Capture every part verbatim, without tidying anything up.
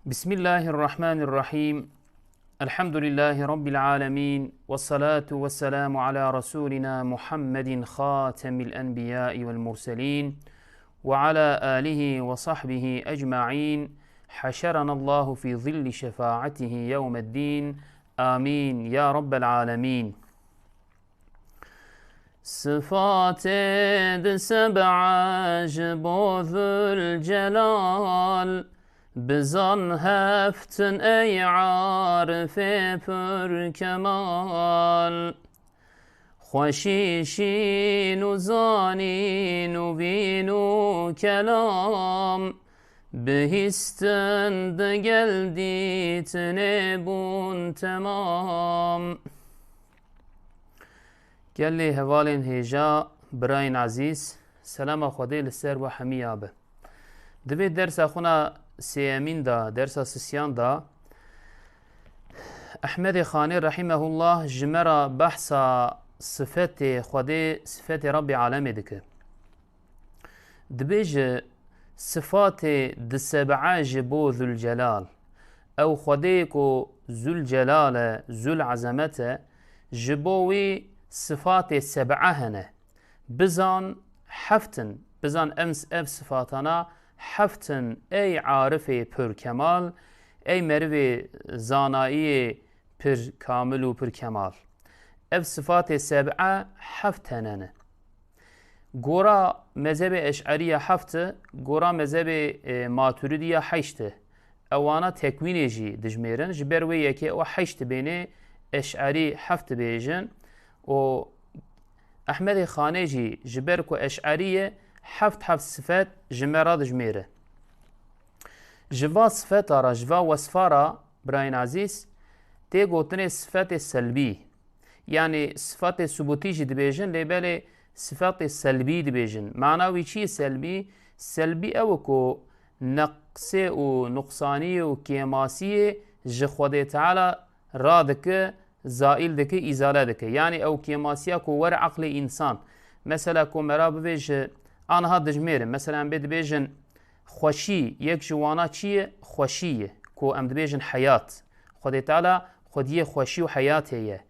بسم الله الرحمن الرحيم. الحمد لله رب العالمين، والصلاة والسلام على رسولنا محمد خاتم الأنبياء والمرسلين، وعلى آله وصحبه أجمعين. حشرنا الله في ظل شفاعته يوم الدين. آمين يا رب العالمين. Sifatê di seb'a ji bo Zülcelal, bizan heftin ey arifê pir kemal. Xweşî şîn û zanîn û vîn û kelam, bihîstin digel dîtinê bûn temam. Gelê hevalên hêja, birayên ezîz, selama Xwedê li ser we hemiya be. Di vê dersa xwe na sêyemîn de, dersa sisiyan de, Ehmedê Xanê rahimehullah ji me re behsa sifetê Xwedê, sifetê Rebbê alemê dike. Dibêje, sifatê di seb'e ji bo Zülcelal. Ew Xwedê ku Zülcelal e, Zülezemet e, ji bo wî sifatê seb'e hene. Bizan heftin, bizan ev, ev sifatana heftin, ey arifê pir kemal, ey merivê zanayiyê pir kamil û pir kemal. Ev sifatê seb'e heft tene ne. Gora mezhebê Eş'eriya heft e, gora mezhebê, e, Maturidiya heşt e. Ewana tekwînê jî dijmêrin, ji ber wê yekê ew heşt dibênê, Eş'erî heft dibêjin û Ehmedê Xanê jî ji ber ku Eş'erî ye, heft heft sifet ji me re dijmêre. Ji va sifeta re, ji va wesfa re, birayên ezîz, tê gotinê sifetê selbî. Yanî sifatê subutî jî dibêjin, lê belê sifatê selbî dibêjin. Mana wî çi ye selbî? Selbî ew e ku neqsê û nuqsaniyê û kêmasiyê ji Xwedê Teala radike, zaîl dike, îzale dike. Yanî ew kêmasiya ku were eqlê însan. Mesela ku me ra bivêje, aniha dijmêrin. Mesela em bê dibêjin, xweşî, yek ji wana çi ye? Xweşî ye. Ku em dibêjin heyat. Xwedê Teala xwediyê xweşî û heyatê ye.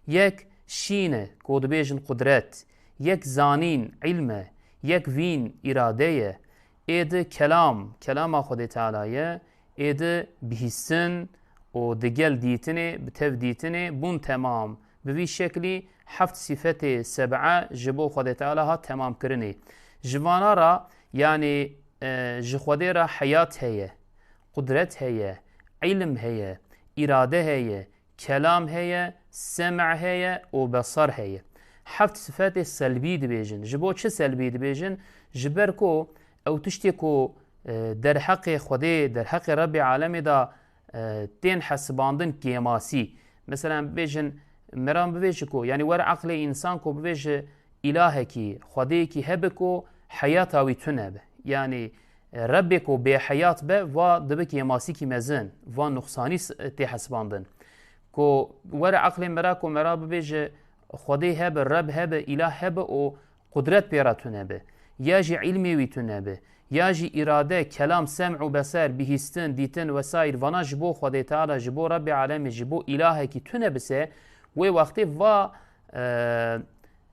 Yek şîn e, ku dibêjin qudret. Yek zanîn, îlm e. Yek vîn, îrade ye. Ê di kelam, kelama Xwedê Teala ye. Ê di bihîstin û digel dîtinê, bi tev dîtinê bûn temam. Bi vî şeklî heft sifetê seb'e ji bo Xwedê Teala hat temamkirinê. Ji vana ra, yanî, e, ji Xwedê re heyat heye, qudret heye, îlim heye, îrade heye, kelam heye, sem' heye û besar heye. Heft sifetê selbî dibêjin. Ji bo çi selbî dibêjin? Ji ber ku ew tiştê ku, e, derheqê Xwedê, derheqê Rebbê alemê de, e, tên hesibandin kêmasî. Mesela em bibêjin, meran bibêje ku, yanî were eqlê însan ku bibêje, îlahekî, xwedêyekî hebe ku heyata wî tune be. Yanî, e, Rebbê ku bêheyat be, va dibe kêmasîkî mezin, va nuqsanî s-, tê hesibandin. Ku were eqlê me ra ku me ra bibêje, xwedê hebe, Reb hebe, îlah hebe û qudret pê re tune be. Ya jî îlmê wî tune be. Ya jî îrade, kelam, sem' û beser, bihîstin, dîtin wesaîr, vana ji bo Xwedê Teala, ji bo Rebbê alemê, ji bo îlahekî tune bise, wê wextê va, e,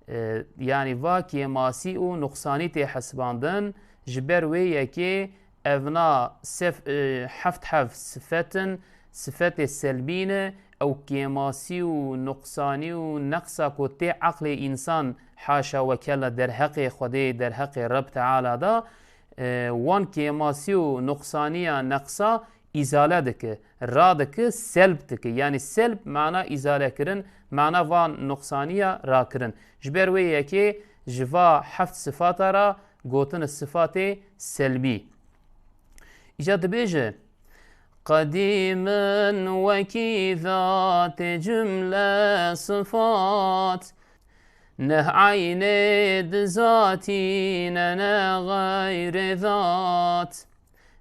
e, yanî va kêmasî û nuqsanî tê hesibandin, ji ber wê yekê evna sef-, e, heft heft sifet in, sifetê selbî ne, ew kêmasî û nuqsanî û neqsa ku tê eqlê însan, haşa we kella, derheqê Xwedê, derheqê Reb Teala de, e, wan kêmasî û nuqsaniya neqsa îzale dike, radike, selb dike. Yanî selb mana îzalekirin, mana van nuqsaniya rakirin. Ji ber wê yekê ji va heft sifata ra gotine sifatê selbî. Îca dibêje, qedîm in wekî zatê cumle sifat, neh eynê di zatî ne, ne xeyrê zat.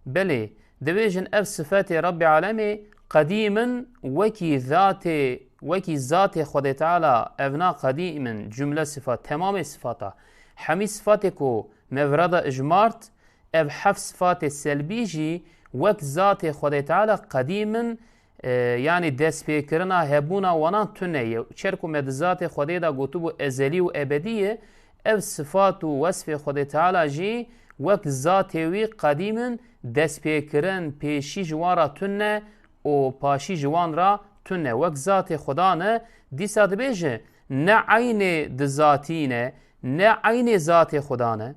Belê, dibêjin ev sifetê Rebbê alemê qedîm in, wekî zatê, wekî zatê Xwedê Teala, evna qedîm in, cumle sifat, temamê sifata. Hemî sifatê ku me vira de ijmart, ev heft sifatê selbî jî Wek zatê Xwedê Teala qedîm in, e, yanî destpêkirina hebûna wanan tune ye. Çer ku me di zatê Xwedê de gotibû ezelî û ebedî ye, ev sifat û wesfê Xwedê Teala jî wek zatê wî qedîm in, destpêkirin pêşî ji wan re tune û paşî ji wan re tune. Wek zatê Xuda ne, dîsa dibêje, ne eynê di zatî ne, ne eynê zatê Xuda ne.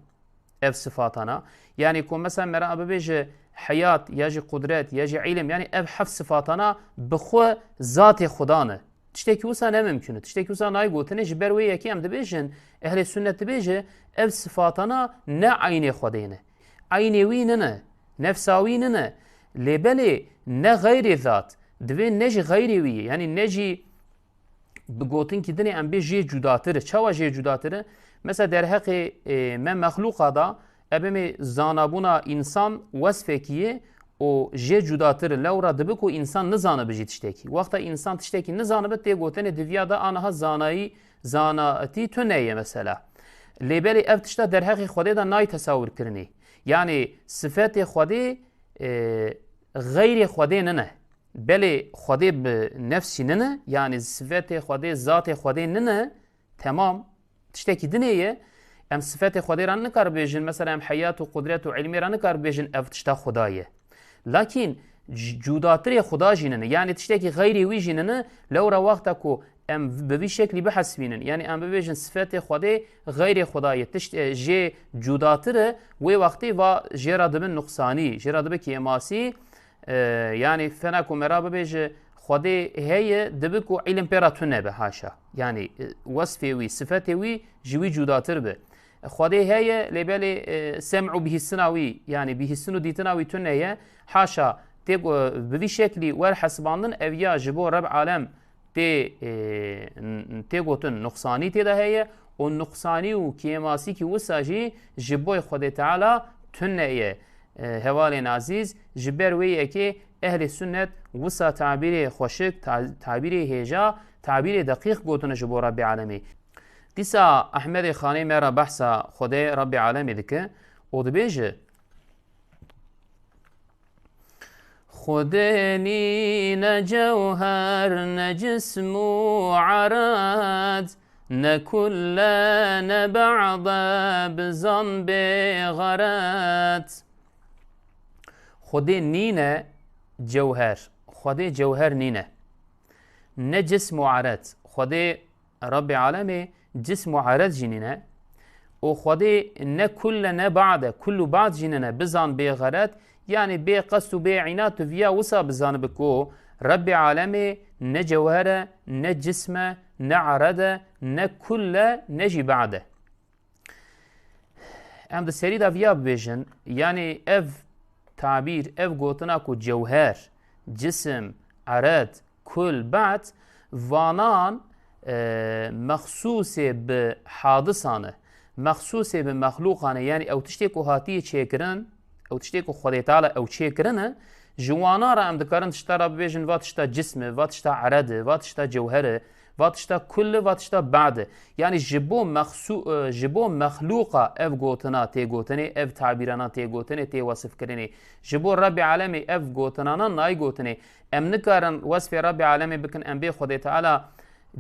Ev sifatana. Yanî ku mesela me re bibêje heyat, ya jî qudret, ya jî îlim, yanî ev heft sifatana bi xwe zatê Xuda ne. Tiştekî wisa ne mimkun e. Tiştekî wisa nayê gotinê, ji ber wê yekê em dibêjin, ehlê sunnet dibêje, ev sifatana ne eynê Xwedê ne. Eynê wî nine, nefsa wî nine. Lê belê ne xeyrê zat, divê ne jî xeyrê wî ye. Yanî ne jî bi gotinkî dinê em bê jê cudatir e. Çawa jê cudatir e? Mesela derheqê, e, me mexlûqa da, em bê zanabûna însan wesfekî ye û jê cudatir e. Lewra dibe ku însan nizanibe jî tiştekî. Wexta însan tiştekî nizanibe, tê gotinê diviya da aniha zanayî, zanatî tune ye mesela. Lê belê ev tişta derheqê Xwedê de nayê tesawirkirinê. Yanî sifetê Xwedê, e, xeyrê Xwedê nine. Belê Xwedê bi nefsî nine, yanî sifetê Xwedê, zatê Xwedê nine, temam, tiştekî dinê ye. Em sifetê Xwedê re nikar bêjin, mesela em heyat û qudret û îlmê re nikar bêjin, ev tişta Xuda ye. Lakîn c-, cudatirê Xuda jî nine, yanî tiştekî xeyrê wî jî nine, lewra wexta ku em bi vî şeklî bihesibînin, yanî em bibêjin sifetê Xwedê xeyrê Xuda ye, tişt, e, jê cudatir e, wê wextê va jê re dibin nuqsanî, jê re dibe kêmasî, E, yanî fena ku me ra bibêje, Xwedê heye, dibe ku îlim pê re tune be, haşa. Yanî, e, wesfê wî, sifetê wî ji wî cudatir be. Xwedê heye, lê belê, e, sem û bihîstina wî, yanî bihîstin û dîtina wî tune ye. Haşa, tê ku bi vî şeklî wer hesibandin, ev ya ji bo Reb Alem tê, e, n-, tê gotin nuqsanî tê de heye û nuqsanî û kêmasîkî wisa jî ji bo Xwedê Teala tune ye. E, hevalên azîz, ji ber wê yekê ehlê sunnet wisa tabîrê xweşik, ta-, tabîrê hêja, tabîrê deqîq gotine ji bo Rebbê Alemê. Dîsa Ehmedê Xanê me re behsa Xwedê Rebbê Alemê dike û dibêje, Xwedê nîne cewher, ne cism û ered, ne kulle, ne ba'de, bizan bê xeret. Xwedê nîne cewher. Xwedê cewher nîne. Ne cism û ered. Xwedê Rabbê Alemê cism û ered jî nîne. Û Xwedê ne kulle ne ba'de, kull û ba'd jî nîne, bizan bê xeret, yanî bê qest û bê înat tu viya wisa bizanibi ku Rabbê Alemê ne cewher e, ne cism e, ne ered e, ne kulle, ne jî ba'd e. Em di serî de viya bibêjin, yanî ev tabîr, ev gotina ku cewher, cisim, ered, kul, ba'd, vanan, e, mexsûsê bi hadisan e, mexsûsê bi mexlûqan e, yanî ew tiştê ku hatiye çêkirin, ew tiştê ku Xwedê Teala ew çêkirine, ji wana re em dikarin tişta re bibêjin, va tişta cism e, va tişta ered e, va tişta cewher e, va tişta kull e, va tişta ba'd e. Yanî ji bo mexsû-, e, ji bo mexlûqa ev gotina tê gotinê, ev tabîrana tê gotinê, tê wesifkirinê. Ji bo Rebbê Alemê ev gotinana nayê gotinê. Em nikarin wesfê Rebbê Alemê bikin, em bê Xwedê Teala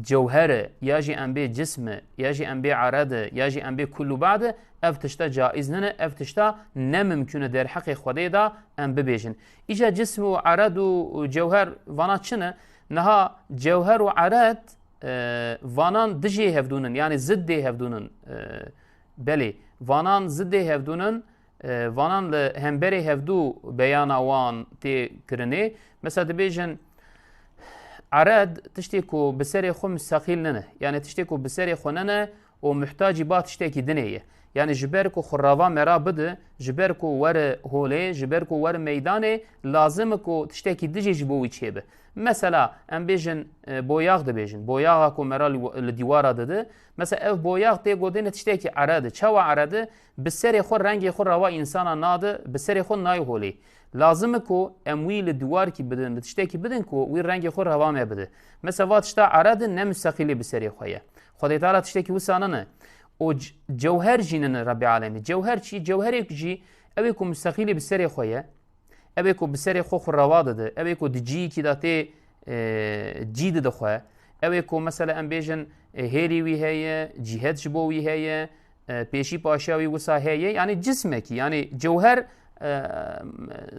cewher e, ya jî em bê cism e, ya jî em bê ered e, ya jî em bê kull û ba'd e, ev tişta caiz nine, ev tişta ne mimkun e derheqê Xwedê de em bibêjin. Îca cism û ered û, û cewher vana çi ne? Niha cewher û ered, e, vanan dijê hevdûn in, yanî ziddê hevdûn in. E, belê, vanan ziddê hevdûn in, e, vanan li hemberê hevdû beyana wan tê kirinê. Mesela dibêjin, ered tiştê ku bi serê xwe mustexîl nine. Yanî tiştê ku bi serê xwe nine û muhtacî ba tiştekî dinê ye. Yanî ji ber ku xwe rava me ra bide, ji ber ku were holê, ji ber ku were meydanê, lazim e ku tiştekî dijê ji bo wî çêbe. Mesela, em bêjin, e, boyax dibêjin. Boyaxa ku me ra li, li dîwara dide. Mesela ev boyax tê gotinê tiştekî ered e. Çawa ered e? Bi serê xwe rengê xwe rava însana nade, bi serê xwe nayê holê. Lazim e ku em wî li diwarkî bidin, li tiştekî bidin ku wî rengê xwe rava me bide. Mesela va tişta ered e, ne mustexîlê bi serê xwe ye. Xwedê Teala tiştekî wisa nine. Û c-, cewher jî nine Rebbê Alemê. Cewher çi? Cewherek jî ew ê ku mustexîlê bi serê xwe ye. Ew ê ku bi serê xwe xwe rewa dide, ew ê ku di ciyekî de tê, e, cî dide xwe, ew ê ku mesela em bêjin, e, hêlî wî heye, cîhet ji bo wî heye, e, pêşî paşiya wî wisa heye, yanî cismekî, yanî cewher, e,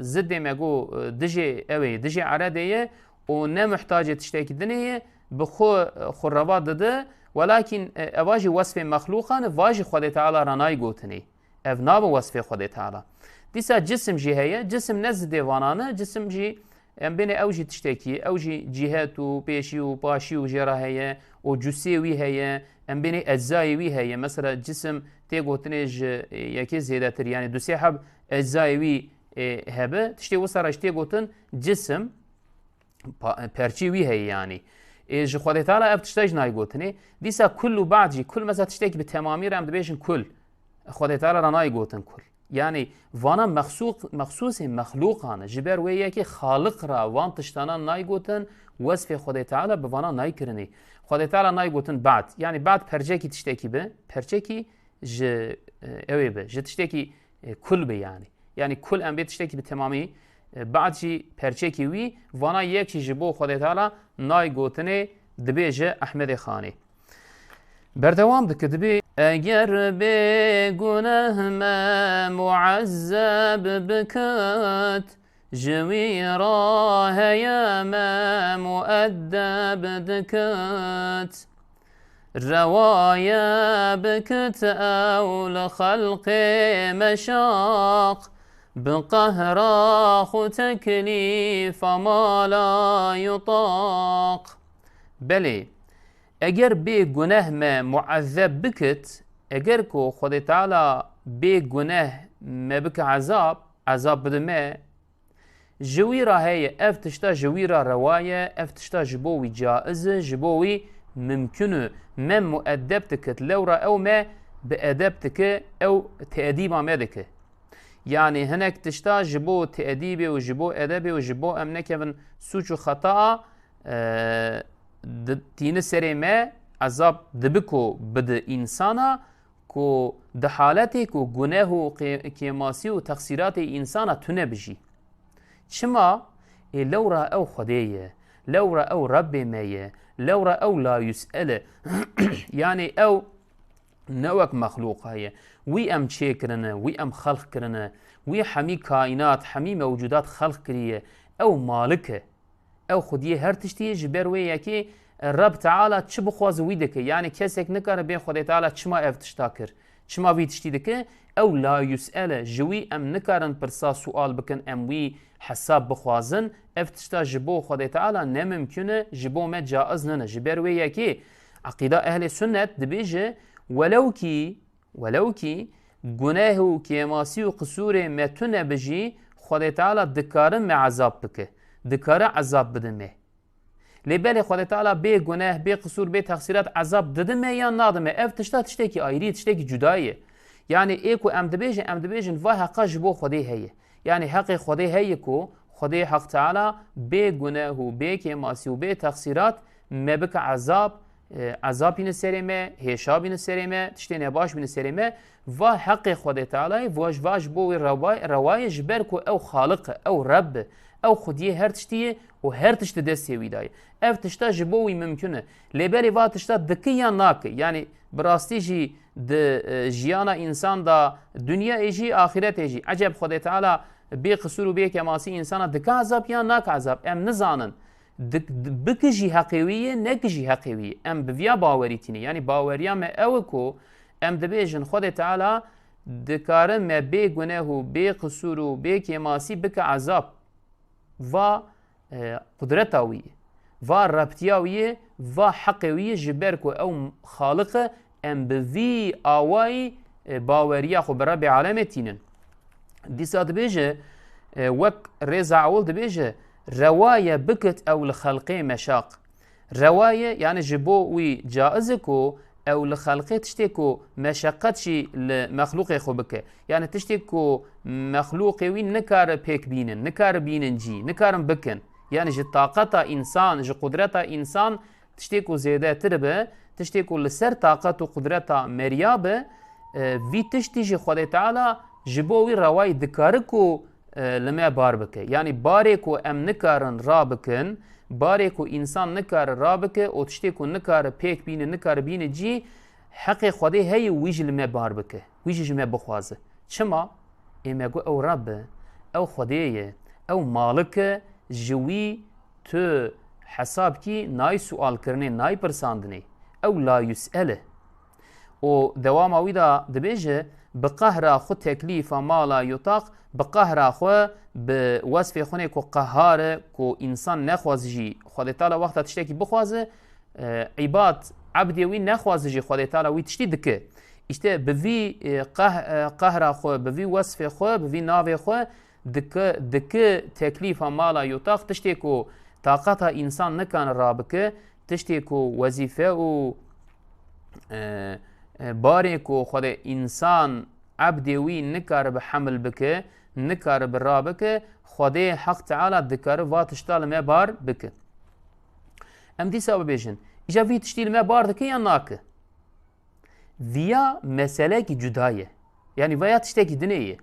zidê me got, e, dijê ew ê, dijê eredê ye û ne muhtacê tiştekî dinê ye, bi xwe, e, xwe rewa dide, welakîn, e, eva jî wesfê mexlûqan e, va jî Xwedê Teala re nayê gotinê. Ev nabe wesfê Xwedê Teala. Dîsa cisim jî heye, cisim ne zidê vanan e, cisim jî, em bêne ew jî tiştekî, ew jî cîhet û pêşî û paşî û jê re heye û cusê wî heye, em bêne eczayê wî heye. Mesela cisim tê gotinê ji, e, yekê zêdetir, yanî du sê heb eczayê wî, e, hebe, tiştê wisa re jî tê gotin cisim, pa-, perçê wî heye yanî. Ê, ji Xwedê Teala ev tişta jî nayê gotinê. Dîsa kul û ba'd jî, kul mesela tiştekî bi temamî re em dibêjin kul. Xwedê Teala re nayê gotin kul. Yanî vana mexsûq-, mexsûsê mexlûqan e. Ji ber wê yekê Xaliq re van tiştana nayê gotin, wesfê Xwedê Teala bi vana nayê kirinê. Xwedê Teala nayê gotin ba'd. Yanî ba'd perçekî tiştekî bi, perçekî ji, e, ew ê bi, ji tiştekî, e, kul bi yanî. Yanî kul em bê tiştekî bi temamî, e, ba'd jî perçekî wî, vana yek jî ji bo Xwedê Teala nayê gotinê, dibêje Ehmedê Xanê. Berdewam dike, dibê: Eger bê guneh me muezzeb bikit, ji wî re heye me mueddeb dikit. Rewaye bikit ew li xelqê meşaq, bi qehra xwe teklîfa ma la yutaq. Belê, eger bê guneh me muezzeb bikit, eger ku Xwedê Teala bê guneh me bike ezab, ezab bide me, ji wî re heye, ev tişta ji wî re rewa ye, ev tişta ji bo wî caiz e, ji bo wî mimkun e, me mueddeb dikit, lewra ew me bi edeb dike, ew tedîba me dike. Yanî hinek tişta ji bo tedîbê û ji bo edebê û ji bo em nekevin sûc û xetaa, e, di-, tîni serê me, ezab dibi ku bidi însana, ku di haletê ku guneh û qê-, kêmasî û texsîratê însana tune bijî. Çima? Ê lewra ew Xwedê ye, lewra ew Rebbê me ye, lewra ew la yus'el e. Yanî ew ne wek mexlûqa ye. Wî em çêkirine, wî em xelq kirine, wî hemî kaînat, hemî mewcudat xelq kiriye. Ew malik e. Ew xwediyê her tiştî ye, ji ber wê yekê, e, Reb Teala çi bixwaze wî dike. Yanî kesek nikare bê Xwedê Teala çima ev tişta kir, çima vî tiştî dike. Ew la yus'el e, ji wî em nikarin pirsa sual bikin, em wî hesab bixwazin. Ev tişta ji bo Xwedê Teala ne mimkun e, ji bo me caiz nine. Ji ber wê yekê eqîda ehlê sunnet dibêje, welewkî Welewkî guneh û kêmasî û qisûrê me tune bi jî, Xwedê Teala dikare me ezab bike, dikare ezab bide me. Lê belê Xwedê Teala bê guneh, bê qisûr, bê texsîrat ezab dide me yan nade me, ev tişta tiştekî ayrî ye, tiştekî cuda ye. Yanî ê ku em dibêjin, em dibêjin va heqa ji bo Xwedê heye. Yanî heqê Xwedê heye ku Xwedê Heq Teala bê guneh û bê kêmasî û bê texsîrat me bike ezab, e, ezab bîne serê me, hêşa bîne serê me, tiştê nebaş bîne serê me. Va heqê Xwedê Teala ye, va ji, va ji bo wî rewa-, rewa ye, ji ber ku ew Xaliq e, ew Reb e, ew xwediyê her tiştî ye û her tişt di destê wî de ye. Ev tişta ji bo wî mimkun e. Lê belê va tişta dike ya nake? Yanî bi rastî jî di, e, jiyana însan de, dinyayê jî, axîretê jî. Eceb Xwedê Teala bê qisûr û bê kêmasî însana dike ezab ya nake ezab? Em nizanin. Dik-, di-, bike jî heqê wî ye, neke jî heqê wî ye. Em bi viya bawerî tîne. Yanî baweriya me ew e ku em dibêjin Xwedê Teala dikare me bê guneh û bê qisûr û bê kêmasî bike ezab. Va, e, qudreta wî ye. Va rebtiya wî ye, va heqê wî ye, ji ber ku ew Xaliq e, em bi vî awayî, e, baweriya xwe bi Rebê Alemê tînin. Dîsa dibêje, e, wek rêza ewil dibêje, rewa ye bikit ew li xelqê meşaq. Rewa ye, yanî ji bo wî caiz e ku ew li xelqê tiştê ku meşeqet jî li mexlûqê xwe bike. Yanî tiştê ku mexlûqê wî nikare pêk bînin, nikare bînin cî, nikarin bikin. Yanî ji taqeta însan, ji qudreta însan, tiştê ku zêdetir be, tiştê ku li ser taqet û qudreta meriya be, e, vî tiştî jî Xwedê Teala ji bo wî rewayî dikare ku e, li me bar bike. Yanî barê ku em nikarin rabikin, barê ku însan nikare rabike û tiştê ku nikare pêk bîne, nikare bîne cî, heqê Xwedê heye wî jî li me bar bike, wî jî ji me bixwaze. Çima? Ê me got ew Reb e, ew Xwedê ye, ew Malik e, ji wî tu hesab kî nayê sualkirinê, nayê pirsandinê. Ew la yus'el e. Û dewama wî de dibêje, bi qehra xwe teklîfa mala yutaq, bi qehra xwe, bi wesfê xwe nê ku qehar e, ku însan nexwaze jî Xwedê Teala wexta tiştekî bixwaze, e, îbad, ebdê wî nexwaze jî Xwedê Teala wî tiştî dike. Îşte bi vî, e, qeh-, e, qehra xwe, bi vî wesfê xwe, bi vî navê xwe dike, dike teklîfa mala yutaq, tiştê ku taqata însan nikane rabike, tiştê ku wezîfe û, e, e, barê ku Xwedê însan ebdê wî nikaribe hemil bike, nikaribe rabike, Xwedê Heq Teala dikare va tişta li me bar bike. Em dîsa bibêjin, îja vî tiştî li me bar dike yan nake? Viya meselekî cuda ye. Yanî vaya tiştekî dinê ye.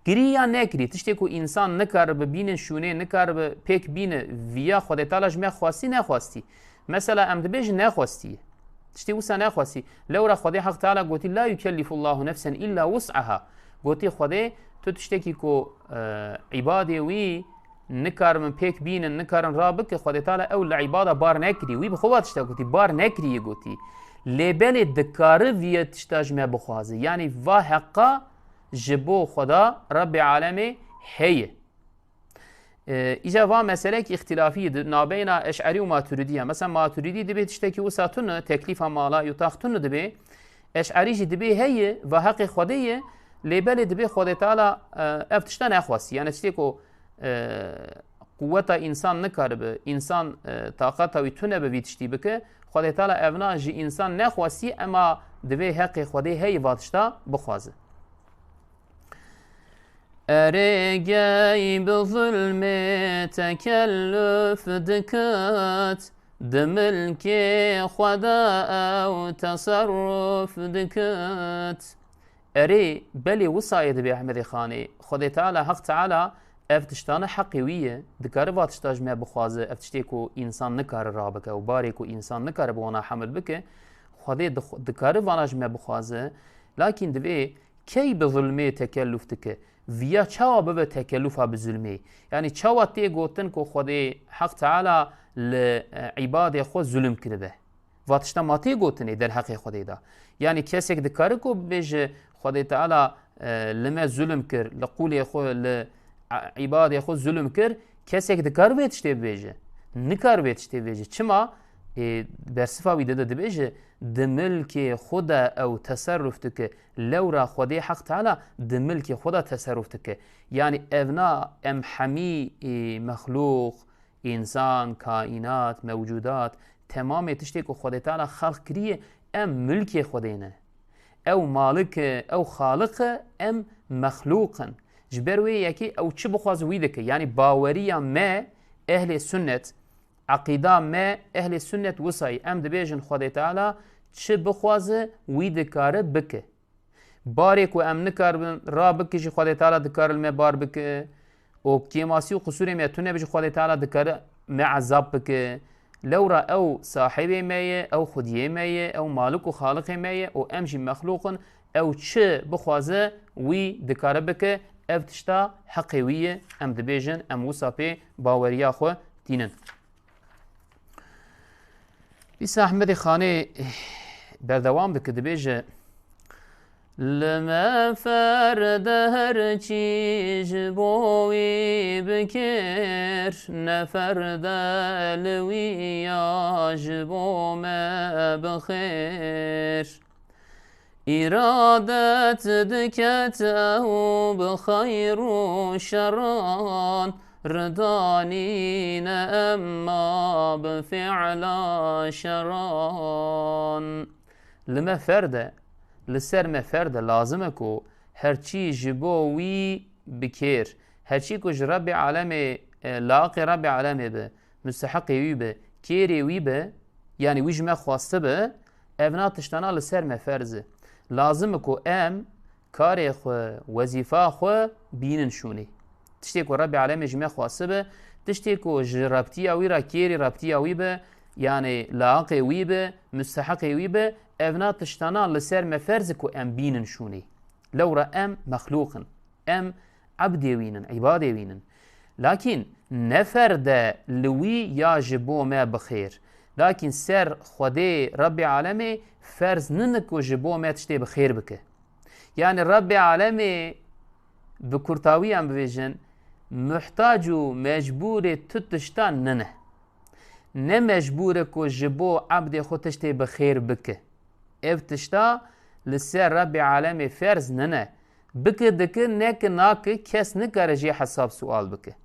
Kirî ya nekirî, tiştê ku însan nikaribe bîne şûnê, nikaribe pêk bîne, viya Xwedê Teala ji me xwestî nexwestî. Mesela em dibêjin nexwestî. Tiştê wisa nexwestî. Lewra Xwedê Heq Teala gotî, "La yukellifullahu nefsen illa wus'aha." Gotî Xwedê, tu tiştekî ku, e, îbadê wî nikarin pêk bînin, nikarin rabike, Xwedê Teala ew li îbada bar nekirî. Wî bi xwe va tişta gotî, bar nekirî yê gotî. Lê belê dikare viye tişta ji me bixwaze. Yanî va heqa ji bo Xweda Rebbê Alemê heye. E, îca va meselek îxtilafî di nabeyna Eş'erî û Maturidî ye. Mesela Maturidî dibê tiştekî wisa tune, teklîfa mala yutaq tune dibê. Eş'erî jî dibê heye, va heqê Xwedê ye, lê belê dibê Xwedê Teala, e, ev tişta nexwestî. Yani tiştê ku, e, quweta însan nikaribe, însan, e, taqata wî tune be vî tiştî bike, Xwedê Teala evna ji însan nexwestî, ema divê heqê Xwedê heye va tişta bixwaze. Erê gey bi zulmê tekelluf dikit, di milkê xwe de ew teserruf dikit. Erê, belê wisa yê dibê Ehmedê Xanê, Xwedê Teala, Heq Teala ev tiştane heqê wî ye, dikare va tişta ji me bixwaze, ev tiştê ku însan nikare rabike û barê ku însan nikare bi wana hemil bike, Xwedê dix-, dikare vana ji me bixwaze, lakîn divê key bi zulmê tekelluf dike? Viya çawa bibe tekellufa bi zulmê? Yani çawa tê gotin ku Xwedê Heq Teala li, e, îbadê xwe zulm kiribe? Va tişta ma tê gotinê derheqê Xwedê de. Yani kesek dikare ku bibêje Xwedê Teala, e, li me zulm kir, li qûlê xwe, li, e, îbadê xwe zulm kir, kesek dikar vê tiştê bibêje? Nikar vê tiştê bibêje. Çima? E, bersifa wî dide dibêje, di milkê xwe de ew teserruf dike. Lewra Xwedê Heq Teala di milkê xwe de teserruf dike. Yani evna em hemî, e, mexlûq, însan, kaînat, mewcudat, temamê tiştê ku Xwedê Teala xelq kiriye, em milkê Xwedê ne. Ew Malik e, ew Xaliq e, em mexlûq in. Ji ber wê yekê ew çi bixwaze wî dike. Yani baweriya me, ehlê sunnet, eqîda me, ehlê sunnet wisa ye. Em dibêjin Xwedê Teala çi bixwaze wî dikare bike. Barê ku em nikaribin rabike jî Xwedê Teala dikare li me bar bike. Û kêmasî û qisûrê me tune be jî Xwedê Teala dikare me ezab bike. Lewra ew sahibê me ye, ew xwediyê me ye, ew malik û xaliqê me ye û em jî mexlûq in. Ew çi bixwaze wî dikare bike. Ev tişta heqê wî ye. Em dibêjin, em wisa pê baweriya xwe tînin. Dîsa Ehmedê Xanê berdewam dike, dibêje, li me ferde her çî ji bo wî bikir, ne ferde li wî ya ji bo me bi xêr. Îradet diket ew bi xeyr û şeran, ridanîne emma bi fi'la şeran. Li me ferde, li ser me ferde, lazim e ku her çî ji bo wî bikêr, her çî ku ji Rebbê Alemê, e, laqê Rebbê Alemê be, musteheqê wî be, kêrê wî be, yanî wî ji me xwestibe, evna tiştana li ser me ferz e. Lazim e ku em karê xwe, wezîfa xwe bînin şûnê. Tiştê ku Rebbê Alemê ji me xwasibe, tiştê ku ji rebtiya wî re kêrî rebtiya wî be, yanî laiqê wî be, musteheqê wî be, evna tiştana li ser me ferz e ku em bînin şûnê. Lewra em mexlûq in. Em ebdê wî nin, îbadê wî nin. Lakîn ne ferde li wî ya ji bo me bi xêr. Lakîn ser Xwedê Rebbê Alemê ferz nine ku ji bo me tiştê bi xêr bike. Yanî Rebbê Alemê, bi kurtawî em bibêjin, muhtac û mecbûrê tu tiştan nine. Ne mecbûr e ku ji bo ebdê xwe tiştê bi xêr bike. Ev tişta li ser Rebbê Alemê ferz nine. Bike dike, neke nake, kes nikare jê hesab sual bike.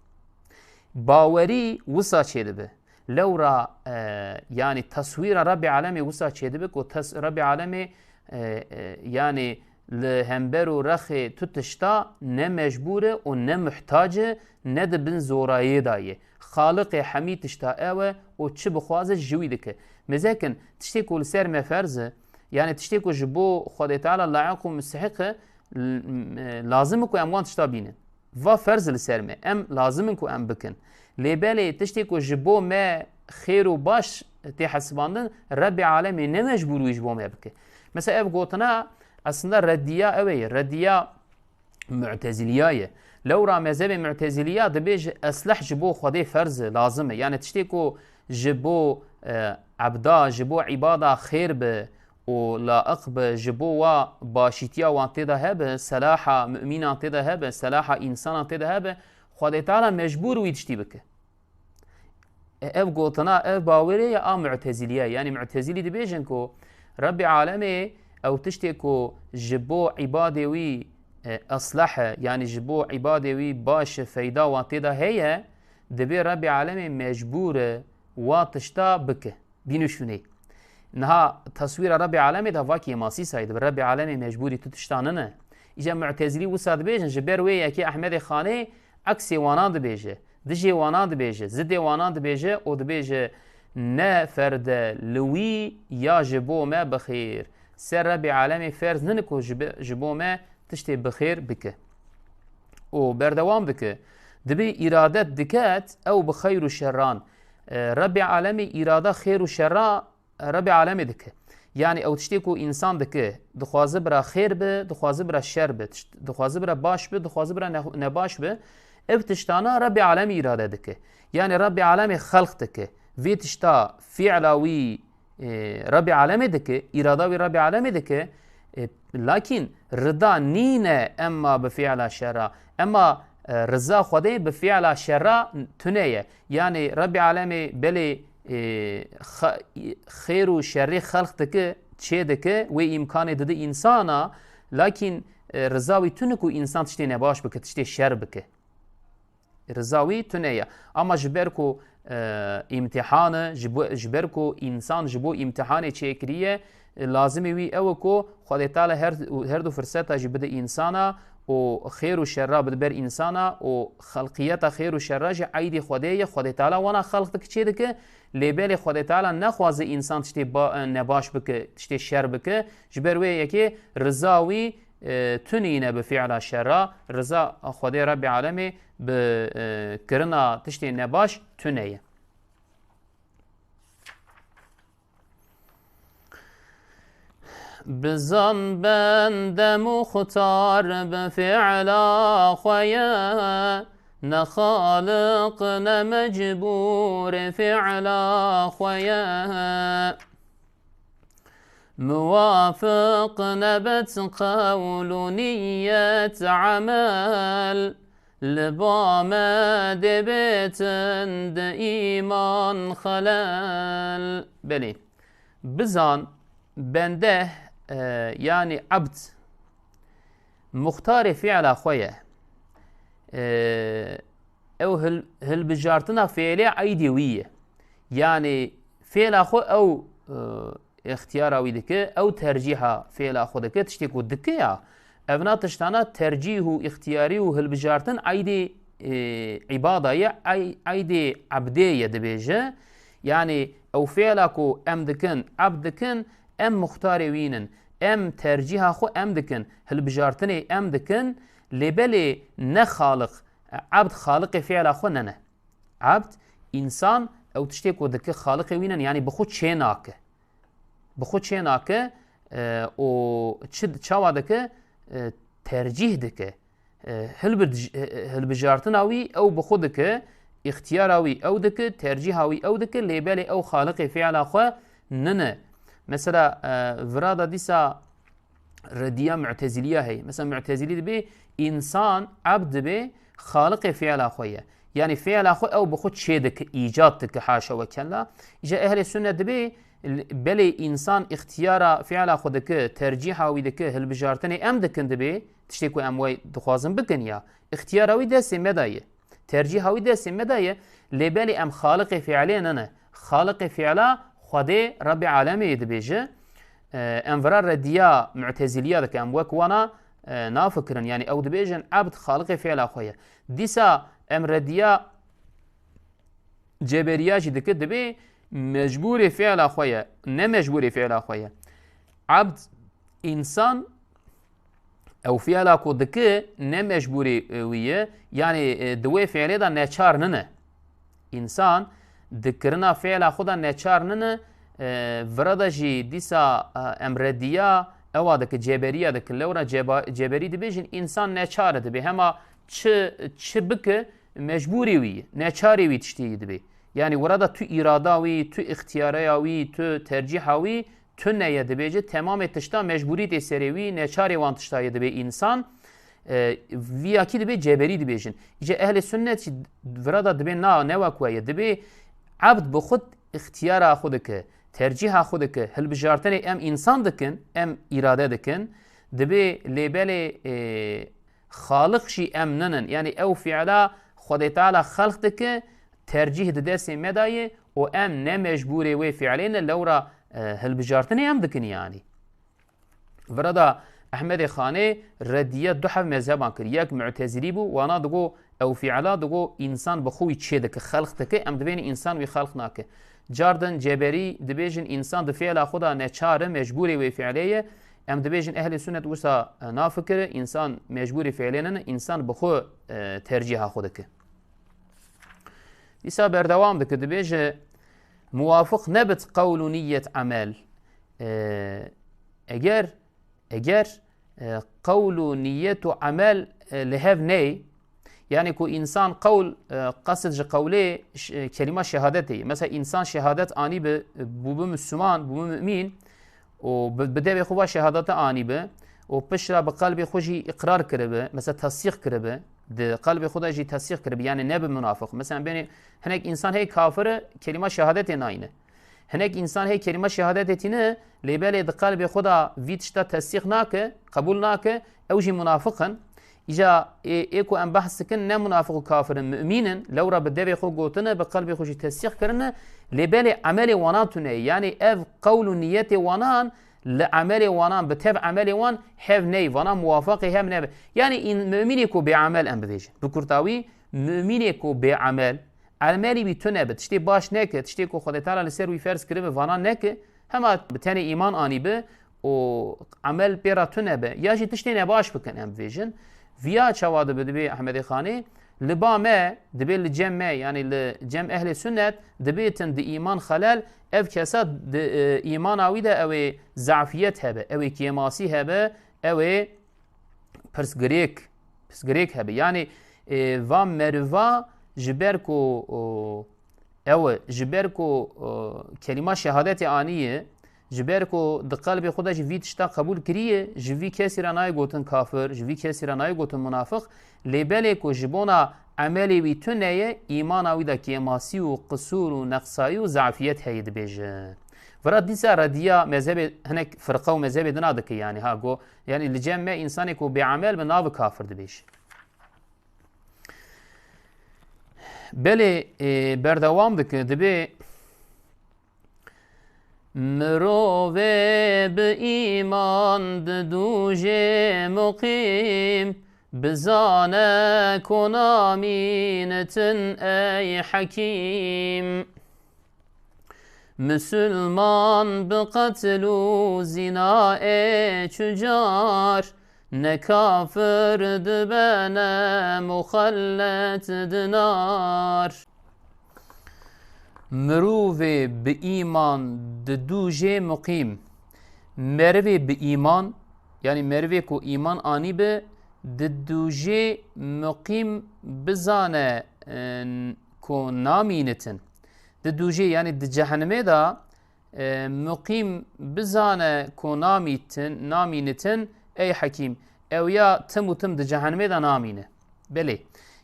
Bawerî wisa çêdibe. Lewra, e, yanî teswîra Rebbê Alemê wisa çêdibe ku tes-, Rebbê Alemê, e, e, yanî li hember û rexê tu tişta ne mecbûr e û ne muhtac e, ne di bin zorayê de ye. Xaliqê hemî tişta ew e û çi bixwaze ji wî dike. Mêzekin, tiştê ku li ser me ferz e, yanî tiştê ku ji bo Xwedê Teala layiq û mustehiq e, l-, m-, lazim e ku em wan tişta bînin. Va ferz li ser me, em lazim in ku em bikin. Lê belê tiştê ku ji bo me xêr û baş tê hesibandin, Rebbê Alemê ne mecbûr wî ji bo me bike. Mesela ev gotina aslında reddiya ew e, reddiya Mu'teziliya ye. Lewra mezhebê Mu'teziliya dibêje esleh ji bo Xwedê ferz e, lazim e. Yani tiştê ku ji bo, e, ebda, ji bo îbada xêr be û laiq be, ji bo wa başîtiya wan tê de hebe, selaha mumînan tê de hebe, selaha însanan tê de hebe, Xwedê Teala mecbûr wî tiştî bike. E, ev gotina, ev bawerê ya a Mu'teziliye. Yani Mu'tezilî dibêjin ku Rebbê Alemê ew tiştê ku ji bo îbadê wî, e, esleh e, yani ji bo îbadê wî baş e, feyda wan tê de heye, dibê Rebbê Alemê mecbûr e wa tişta bike. Bîn û şûnê. Niha teswîra Rebbê Alemê de va kêmasî say dibe. Rebbê Alemê mecbûrî tu tişta nine. Îca Mu'tezilî wisa dibêjin, ji ber wê yekê Ehmedê Xanê eksê wanan dibêje. Dijê wanan dibêje, zidê wanan dibêje û dibêje, ne ferde li wî ya ji bo me bi xêr. Ser Rebbê Alemê ferz nine ku ji bi-, ji bo me tiştê bi xêr bike. Û berdewam dike, dibê îradet diket ew bi xeyr û şerran. E, Rebbê Alemê îrada xêr û şerra Rebbê Alemê dike. Yani ew tiştê ku însan dike, dixwaze bira xêr be, dixwaze bira şer be, tişt-, dixwaze bira baş be, dixwaze bira ne-, nebaş be, ev tiştana Rebbê Alemê îrade dike. Yani Rebbê Alemê xelq dike. Vê tişta fiila wî, e, Rebbê Alemê dike, îrada wî Rebbê Alemê dike, e, lakîn rida nîne emma bi fiila şerra. Emma, e, riza Xwedê bi fiila şerra tune ye. Yani Rebbê Alemê belê, e, xa-, xêr û şerê xelq dike, çê dike, wê îmkanê dide însana, lakîn, e, riza wî tune ku însan tiştê nebaş bike, tiştê şer bike. Riza wî tune ye. Ama ji ber ku, e, îmtihan e, ji bo, ji ber ku însan ji bo îmtihanê çêkiriye, e, lazimê wî ew e ku Xwedê Teala her, her du firseta jî bide însana û xêr û şerra bide ber însana û xelqiyeta xêr û şerra jî eydê Xwedê ye. Xwedê Teala wana xelq dike, çê dike. Lê belê Xwedê Teala nexwaze însan tiştê ba-, nebaş bike, tiştê şer bike. Ji ber wê yekê riza wî, e, tunîne bi fiila şerra. Riza Xwedê Rebbê Alemê bi, e, kirina tiştê nebaş tune ye. Bizan bende muxtar bi fiila xwe ye, ne xaliq ne mecbûr fiila xwe ye. Muwafiq nebet qewl û niyet emel, li ba me dê bêtin di îman xelel. Belê. Bizan bende, e, yani ebd, muxtarê fiila xwe ye. E, ew hil-, hilbijartina fiilê eydê wî ye. Yani fiila xwe ew, e, îxtiyara wî dike, ew tercîha fiila xwe dike, tiştê ku dike ya, evna tiştana tercîh û îxtiyarî û hilbijartin eydê, e, îbada ye, ey-, eydê ebdê ye dibêje. Yani ew fiila ku em dikin, ebd dikin, em muxtarê wî nin. em tercîha xwe em dikin, hilbijartinê em dikin, lê belê ne xaliq, ebd xaliqê fiila xwe ne ne. Ebd, însan, ew tiştê ku dike xaliqê wî ne ne, yanî bi xwe çê nake. Bi xwe çê nake, e, û çi, çawa dike? E, tercîh dike. E, hilbij-, e, e, hilbijartina wî ew bi xwe dike, îxtiyara wî ew dike, tercîha wî ew dike, lê belê ew xaliqê fiila xwe nine. Mesela, e, virada dîsa rediya Mu'teziliya heye. Mesela Mu'tezilî dibê însan, ebd dibê, xaliqê fiila xwe ye. Yanî fiila xwe ew bi xwe çê dike, îcad dike, haşa we kella. Îca ehlê sunnet dibê, l-, belê însan îxtiyara fiila xwe dike, tercîha wî dike, hilbijartinê em dikin dibê, tiştê ku em wê dixwazin bikin ya. Îxtiyara wî destê me de ye. Tercîha wî destê me de ye. Lê belê em xaliqê fiilê nine. Xaliqê fiila Xwedê Rebbê Alemê yê dibêje. E, em vira rediya Mu'teziliya dike. Em wek wana, e, nafikirin. Yanî ew dibêjin ebd xaliqê fiila xwe ye. Dîsa em rediya Ceberiya jî dike, dibê mecbûrê fiila xwe ye, ne mecbûrê fiila xwe ye. Ebd, însan, ew fiila ku dike ne mecbûrê, e, wî ye, yanî, e, di wê fiilê de neçar nine. Însan di kirina fiila xwe de neçar nine, e, vira de jî dîsa, e, em rediya ewa dike, Ceberiya dike, lewra Ceba-, Ceberî dibêjin însan neçar e, dibê hema çi, çi bike, mecbûrê wî ye, neçarê wî tiştê yî dibê. Yanî wira de tu îrada wî, tu îxtiyareya wî, tu tercîha wî tune ye dibêje, temamê tişta mecbûrî tê serê wî, neçarê wan tişta ye dibê însan. E, vî yakî dibê Ceberî dibêjin. Îca ehlê sunnet jî vira de dibê na, ne wek we ye. Dibê ebd bi xwe îxtiyara xwe dike, tercîha xwe dike, hilbijartinê em însan dikin, em îrade dikin. Dibê lê belê, e, Xaliq jî em ninin. Yanî ew fiila Xwedê Teala xelq dike, tercîh di destê me de ye û em ne mecbûrê wê fiilê ne, lewra, e, hilbijartinê em dikin yanî. Vira de Ehmedê Xanê rediye du heb mezheban kir. Yek Mu'tezilî bû, wana digo ew fiila digo însan bi xwe wî çê dike, xelq dike, em dibêjin însan wî xelq nake. Cardin Ceberî dibêjin însan di fiila xwe de neçar e, mecbûrê wê fiilê ye. Em dibêjin ehlê sunnet wisa, e, nafikire, însan mecbûrê fiilê nine, însan bi xwe, e, tercîha xwe dike. Dîsa berdewam dike, dibêje, muwafiq nebit qewl û niyet emel. E, eger, eger, e, qewl û niyet û emel, e, li hev ney, yanî ku însan qewl, e, qesid ji qewlê ş-, e, kelîma şehadetê ye. Mesela însan şehadet anî bi, bû bi Müslüman, bû bi mümin û bi, bi devê xwe va şehadete anî bi û pişt re bi qelbê xwe jî îqrar kiribi, mesela tesdîq kiribi, di qelbê xwe de jî tesdîq kiribi, yanî ne bi munafiq. Mesela bênê hinek însan hey kafir e, kelîma şehadetê nayne. Hinek însan hey kelîma şehadetê tîne, lê belê di qelbê xwe de vî tişta tesdîq nake, qebûl nake, ew jî munafiq in. Îca ê, ê ku em behs dikin ne munafiq û kafir in, mumîn in, lewra bi devê xwe gotine, bi qelbê xwe jî tesdîq kirine, lê belê emelê wanan tune ye. Yanî ev qewl û niyetê wanan li emelê wanan, bi tev emelê wan hev ney, vana muwafaqê hev nebe. Yanî în-, mumînê ku bêemel em bibêjin. Bi kurtawî, mumînê ku bêemel, emelî wî tune be, tiştê baş neke, tiştê ku Xwedê Teala li ser wî ferz kiribe, vana neke, hema bi tenê îman anîbe û emel pê re tune be, ya jî tiştê nebaş bikin, em bibêjin. Viya çawa dibe, dibê Ehmedê Xanê, li ba me, dibê li cem me, yanî li cem ehlê sunnet, dibêtin di îman xelel, ev kesa di, e, îmana wî de ew ê zafiyet hebe, ew ê kêmasî hebe, ew ê pirsgirêk, pirsgirêk hebe. Yanî, e, va meriva ji ber ku, o, ew e, ji ber ku, o, kelîma şehadetê aniye, ji ber ku di qelbê xwe de jî vî tişta qebûl kiriye, ji vî kesî re nayê gotin kafir, ji vî kesî re nayê gotin munafiq, lê belê ku ji bona emelê wî tune ye, îmana wî de kêmasî û qisûr û neqsayî û zafiyet heye dibêje. Vira dîsa rediya mezhebê, hinek firqa û mezhebê dina dike, yanî ha go, yanî li cem me însanê ku bêemel be navê kafir dibêje. Belê, e, berdewam dike, dibê mirovê bi îman di dûjê muqîm, bizane ku namînitin ey hekîm. Misilman bi qetl û zîna ê çi car, ne kafir dibe ne muxellet dinar. Mirovê bi îman di dû jê muqîm. Merivê bi îman, yanî merivê ku îman anî bi, di dû jê muqîm bizane, e, ku namînitin. Di dû jê, yanî di cehenimê de, e, muqîm bizane ku namîtin, namînitin, ey Hekîm, ew ya tim û tim di cehenimê de namîne. Belê.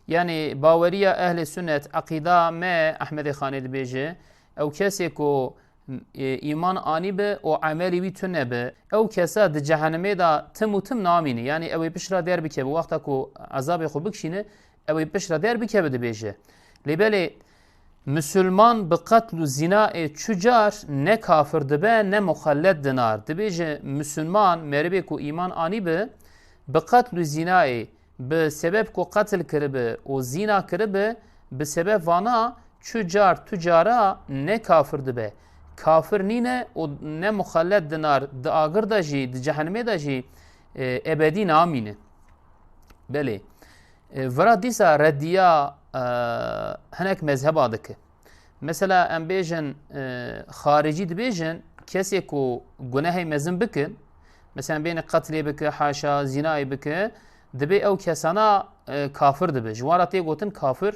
Yanî baweriya ehlê sunnet, eqîda me, Ehmedê Xanê dibêje, ew kesê ku, e, îman anî bi û emelî wî tune bi, ew kesa di cehenimê de tim û tim namîne. Yanî ew ê pişt re der bikeve, wexta ku ezabê xwe bikişîne, ew ê pişt re der bikeve dibêje. Lê belê, Misilman bi qetl û zîna ê çu car ne kafir dibe, ne muxellet dinar. Dibêje, misilman, merivê ku îman anî bi, bi qetl û zînayê, bi sebeb ku qetl kiribi û zîna kiribi, bi sebeb vana çu car tu cara ne kafir dibe. Kafir nîne û ne muxellet dinar, di agir de jî, di cehenimê de jî, e, ebedî namîne. Belê. E, vira dîsa reddiya, e, hinek mezheba dike. Mesela em bêjin, e, xaricî dibêjin, kesê ku gunehê mezin bikin, mesela em bêne qetlê bike, haşa, zînayê bike, dibê ew kesana, e, kafir dibe. Ji wan re tê gotin kafir,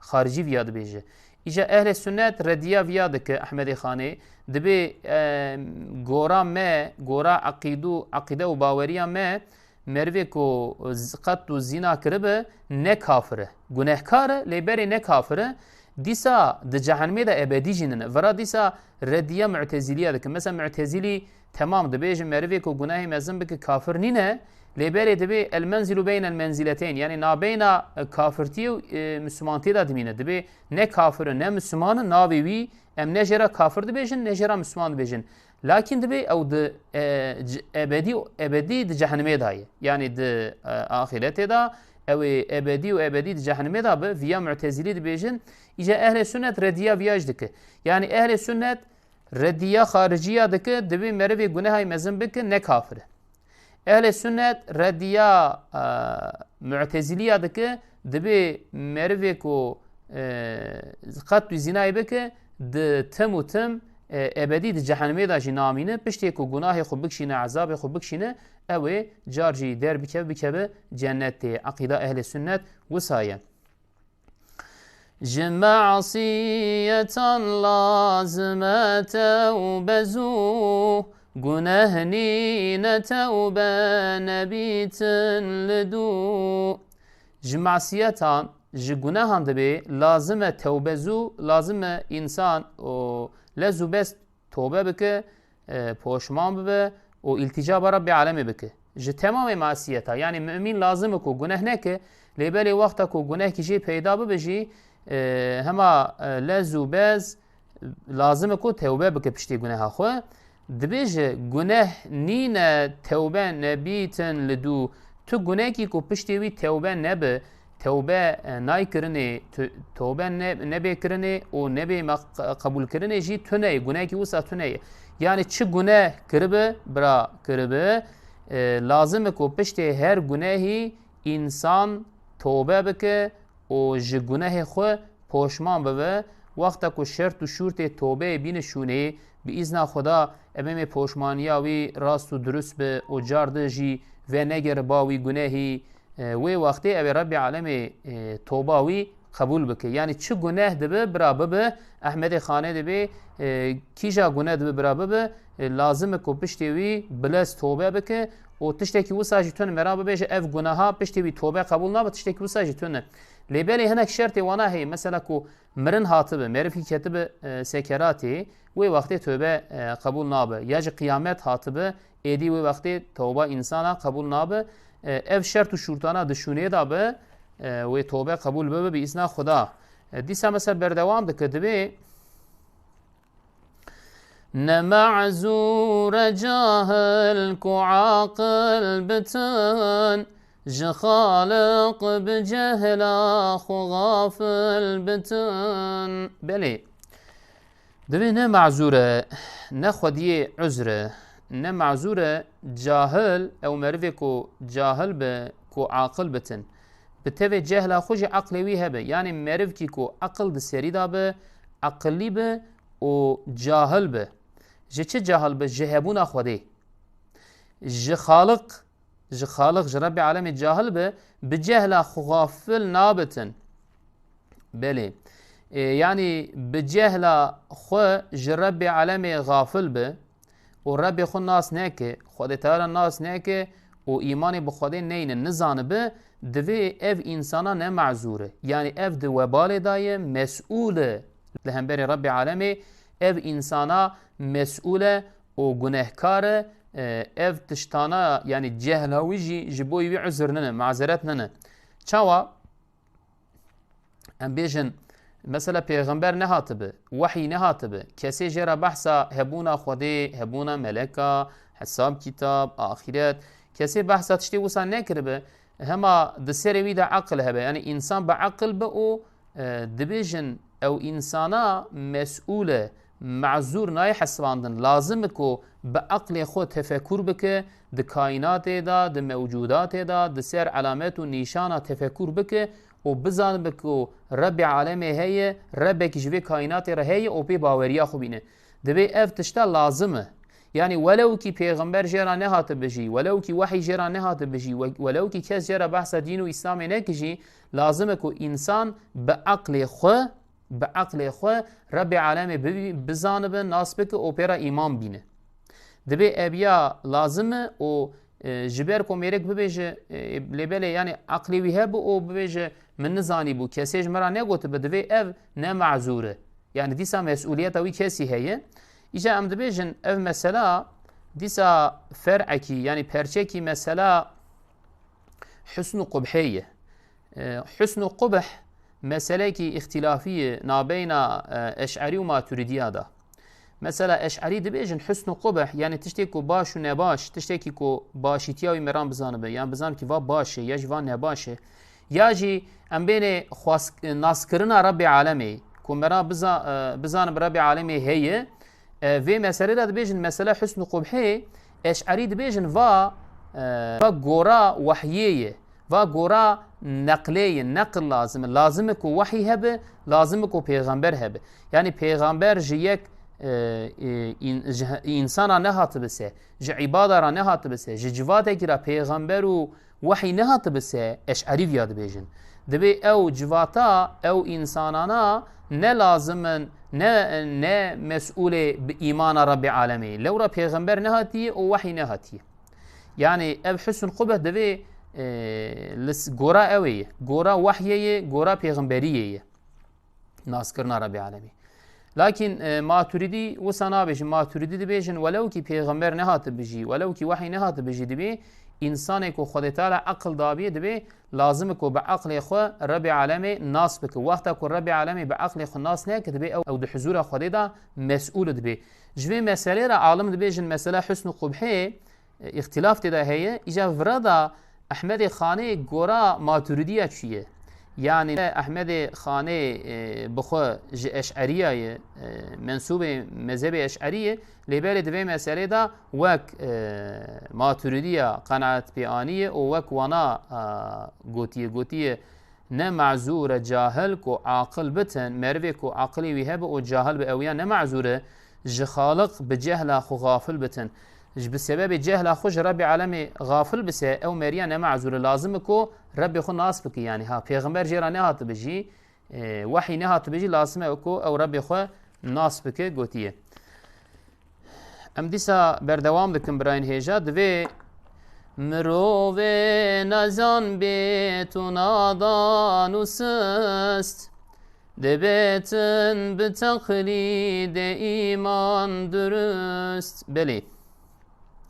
xaricî viya dibêje. Îja ehlê sunnet reddiya viya dike Ehmedê Xanê, dibê, e, gora me, gora eqîdû, eqîde û baweriya me, merivê ku z-, qet û zîna kiribe, ne kafir e. Gunehkar e, lê berê ne kafir e. Dîsa di cehenimê de ebedî jî nine. Vira dîsa reddiya Mu'teziliya dike. Mesela Mu'tezilî temam dibêje, merivê ku gunehê mezin bike kafir nîne, lê berê dibê el menzilu beynel menzileteyn. Yanî nabeyna, e, kafirtiyê û, e, Mislimantiyê de dimîne. Dibê ne kafir e, ne Misliman e, navê wî em ne jê re kafir dibêjin, ne jê re Misliman dibêjin. Lakin dibê ew di, e, c-, ebedî, ebedî di cehenimê de ye. Yanî di, e, axîretê de ew ê ebedî û ebedî di cehenimê de bi, viya Mu'tezilî dibêjin, îja ehlê sunnet reddiya viya jî dike. Yanî ehlê sunnet reddiya xariciya dike, dibê merivê gunehayê mezin bike, ne kafir e. Ehlê sunnet reddiya, e, Mu'teziliya dike, dibê merivê ku, e, qet û zînayê bike, di tim û tim, e, ebedî di cehenimê de jî namîne, piştê ku gunahê xwe bikişîne, ezabê xwe bikişîne, ew ê car jî derbikeve, bikeve cennetê. Eqîda ehlê sunnet wisa ye. Ji masiyetan lazim e tewbe zû, guneh nîne tewbe nebîtin li dû. Ji masiyetan, ji gunehan dibê lazim e tewbe zû, lazim e însan û lez û bez tobe bike, e, poşman bibe û îltîca ba Rebbê Alemê bike. Ji temamê masiyeta, yanî mumîn lazim e ku guneh neke, lê belê wexta ku gunehkî jê peyda bibe jî, e, hema, e, lez û bez lazim e ku tewbe bike piştî guneha xwe. Dibêje, guneh nîne tewbe nebîtin li dû. Tu gunehkî ku piştê wî tewbe nebe, tewbe, e, naykirinê, tu-, tewbe ne-, nebê kirinê û nebê me q-, qebûlkirinê jî tune ye, gunehkî wisa tune ye. Yanî çi guneh kiribe, bira kiribe, e, lazim e ku piştê her gunehî însan tewbe bike û ji gunehê xwe poşman bibe. Wexta ku şert û şûrtê tewbeyê bîne şûnê, bi îzna Xweda, em ê poşmaniya wî rast û dirust be û car di jî venegere ba wî gunehî, e, wê wextê ew ê Rebbê Alemê, e, toba wî qebûl bike. Yanî çi guneh dibe, bira bibe, Ehmedê Xanê dibê, e, kîja guneh dibe, bira bibe, e, lazim e ku piştê wî bilez tobe bike û tiştekî wisa jî tune. Mera bibêje ev guneha piştê wî tobe qebûl nabe, tiştekî wisa jî tune. Lê belê hinek şertê wana heye, mesela ku mirin hatibe, merivkî ketibe, e, sekeratê, wê wextê tobe, e, qebûl nabe. Ya jî qiyamet hatibe, êdî wê wextê toba însana qebûl nabe. E, ev şert û şûrtana di şûnê de be, e, wê tobe qebûl bibe bi îzna Xweda. E, dîsa mesela berdewam dike, dibê, ne mezûr e cahil ku aqil bitin, ji Xaliq bi cehla xwe xafil bitin. Belê, Divê ne mazûr e, ne xwediyê uzr e, ne mazûr e, cahil, ew merivê ku cahil be, ku aqil bitin. Bi tevê cehla xwe jî aqlê wî hebe. Yanî merivkî ku aqil di serî de be, aqilî be û cahil be. Ji çi cahil be? Ji hebûna Xwedê. Ji Xaliq, ji Xaliq, ji Rebbê Alemê cahil be, bi cehla xwe xafil nabitin. Belê. E, yanî bi cehla xwe ji Rebbê Alemê xafil be û Rebbê xwe nas neke, Xwedê Teala nas neke û îmanê bi Xwedê neyne, nizanibe, divê ev însana ne mazûr e. Yanî ev di webalê de ye, mesûl e. Li hemberê Rebbê Alemê ev însana mesûl e û gunehkar e. E, ev tiştana, yanî cehla wî jî ji bo wî uzr nine, mazeret nine. Çawa? Em bêjin, mesela pêxember nehatibe, wehyî nehatibe, kesê jê re behsa hebûna Xwedê, hebûna meleka, hesab kitab, axiret, kesê behsa tiştê wisa nekiribe, hema di serê wî de aqil hebe. Yanî însan bi aqil be û, e, dibêjin ew însana mesûl e, mazûr nayê hesibandin. Lazim e ku bi aqlê xwe tefekur bike, di kaînatê de, di mewcudatê de, di ser elamet û nîşana tefekur bike û bizanibe ku Rebbê Alemê heye, Rebbekî ji vê kaînatê re heye û pê baweriya xwe bîne. Divê ev tişta lazim e. Yanî welewkî pêxember jê re nehatibe jî, welewkî wehyî jê re nehatibe jî, we-, welewkî kes jê re behsa dîn û Îslamê neke jî, lazim e ku însan bi aqlê xwe, bi aqlê xwe Rebbê Alemê bibî-, bizanibe, nas bike û pê re îman bîne. Divê ev ya lazim e û, e, ji ber ku mêrek bibêje, e, lê belê, yanî aqlê wî hebe û bibêje, "Min nizanîbû, kesê ji min re negotibe", divê ev ne mazûr e. Yanî dîsa mesûliyeta wî kesî heye. Îca em dibêjin, ev mesela dîsa fer'ekî, yanî perçekî mesela husn û qubhê ye. E, husn û qubh meselekî îxtilafî ye nabeyna, e, Eş'erî û Maturidiya de. Mesela Eş'erî dibêjin husn û qubh, yanî tiştê ku baş û nebaş, tiştekî ku başîtiya wî meran bizanibe, yan bizan ki va baş e, ya jî va nebaş e. Ya jî em bênê xwaz-, naskirina Rebbê Alemê, ku meran biza-, e, bizanibe Rebbê Alemê heye, e, vê meselê de dibêjin mesela husn û qubhê, Eş'erî dibêjin va, e, va gora wehyê ye, va gora neqlê ye, neql lazim e. Lazim e ku wehyî hebe, lazim e ku pêxember hebe. Yanî pêxember ji yek, e, e, în-, ji he-, însana nehatibe se, ji îbada re nehatibe se, ji civatekî re pêxember û wehyî nehatibe se, Eş'erî viya dibêjin. Divê ew civata, ew însanana ne lazim in, ne, ne mesûlê bi îmana Rebbê Alemê ye. Lewra pêxember nehatiye û wehyî nehatiye. Yanî ev husn qubh divê, e, li s-, gora ew ê ye. Gora wehyê ye, gora pêxemberiyê ye. Naskirina Rebbê Alemê. Lakîn, e, Maturidî wisa nabêjin. Maturidî dibêjin, welewkî pêxember nehatibe jî, welewkî wehyî nehatibe jî, divê însanê ku Xwedê Teala aqil dabiye, divê lazim e ku bi aqlê xwe Rebbê Alemê nas bike. Wexta ku Rebbê Alemê bi aqlê xwe nas neke, divê ew, ew di huzûra Xwedê de mesûl dibe. Ji vê meselê re alim dibêjin, mesela husn û qubhê, e, îxtilaf tê de heye. Îca vira da Ehmedê Xanê gora Maturidiya çûye. Yanî Ehmedê Xanê, e, bi xwe ji Eş'eriya ye, e, mensûbê mezhebê Eş'erî ye, lê belê di vê meselê de wek, e, Maturidiya qenaet pê aniye û wek wana, e, gotiye, gotiye, ne mazûr e cahil ku aqil bitin, merivê ku aqilê wî hebe û cahil be, ew ya ne mazûr e, ji Xaliq bi cehla xwe xafil bitin. Ji bi sebebê cehla xwe ji Rebbê Alemê xafil bise, ew meriya ne mazûr e. Lazim e ku Rebbê xwe nas bike, yanî ha, pêxember jê re nehatibe jî, e, wehyî nehatibe jî, lazim e ku ew Rebbê xwe nas bike, gotiye. Em dîsa berdewam dikin, birayên hêja, divê mirovê nezan bêt û nadan û sist, dibêtin bi teqlîdê îman durust. Belê,